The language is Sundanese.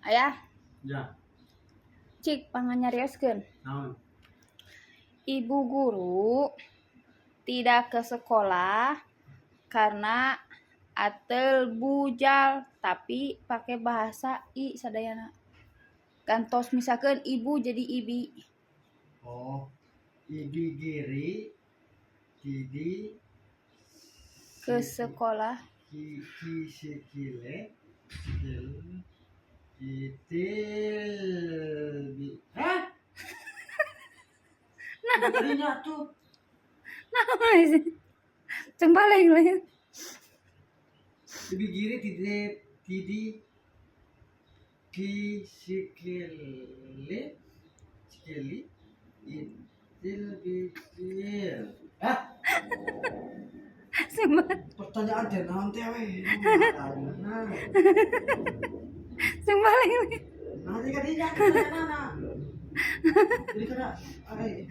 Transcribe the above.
Ayah, Ya, cik panganyarioskeun. Naon? Ibu guru tidak ke sekolah karena atel bujal, tapi pakai bahasa I sadayana. Gantos misalkan ibu jadi ibi. Oh, ibi giri tidi ke sekolah. Ki ki sikile sikil kitil bi. Hah? Tadinya tuh. Ceng balik lah. Ibi giri tidi tidi ki sikile sikili itil bikil. Hah? Semua. Pertanyaan teh naon teh we? Nah, Ceng balik. Nah, jadi kadinya pertanyaan. Jadi kana ay.